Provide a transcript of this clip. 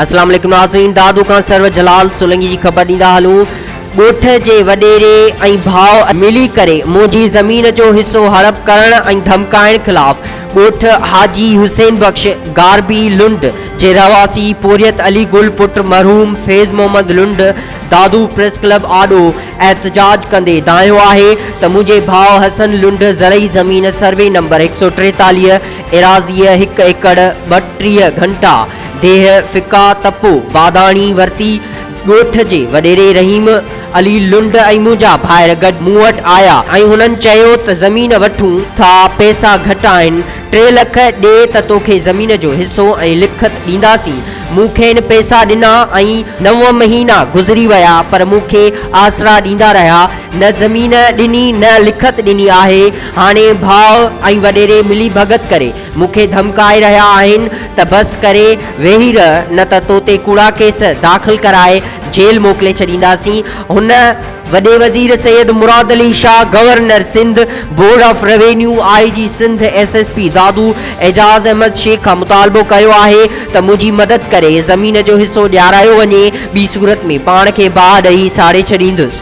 اسلام عليڪم ناظرين دادو کان سرور جلال سولنگي جي خبر ڏيندا هلون ڳوٺ جي وڏيري ۽ ڀاء ملي ڪري منهنجي زمين جو حصو هڙپ ڪرڻ ۽ ڌمڪائڻ خلاف ڳوٺ حاجي حسين بخش گاربي لنڊ جي رهواسي پورهيت علي گل پٽ مرحوم فيض محمد لنڊ دادو پريس ڪلب آڏو احتجاج ڪندي دانهيو آهي ته منهنجي ڀاء حسن لنڊ زرعي زمين سروي نمبر 143 ايراضيء هڪ ايڪڙ 32 گهنٽا ديهه ڦڪا تپو باداڻي ورتي، ڳوٺ جي وڏيري رحيم علي لنڊ ۽ منهنجا ڀائر گڏ مون وٽ آيا ۽ هنن چيو ته زمين وٺون ٿا پئسا گهٽ آهن 3 لک ڏي ته توکي زمين جو حصو ۽ لکت ڏينداسين مون کين پئسا ڏنا ۽ نو مهينا گذري ويا پر مون کي آسرا ڏيندا رهيا نه زمين ڏني نه لکت ڏني آهي هاڻي ڀاء ۽ وڏيري ملي ڀڳت ڪري مون کي ڌمڪائي رهيا آهن ته بس ڪري ويهي رهه نه ته تو تي ڪوڙا ڪيس داخل ڪرائي جيل موڪلي ڇڏينداسين. هن وڏي وزير Syed Murad Ali Shah, governor Sindh, board of revenue, I G Sindh, S S P Dadu Ejaz Ahmed Shaikh کان مطالبو ڪيو آهي ته منهنجي مدد ڪري زمين جو حصو ڏيارايو وڃي ٻي صورت ۾ پاڻ کي باهه ڏئي ساڙي ڇڏيندس.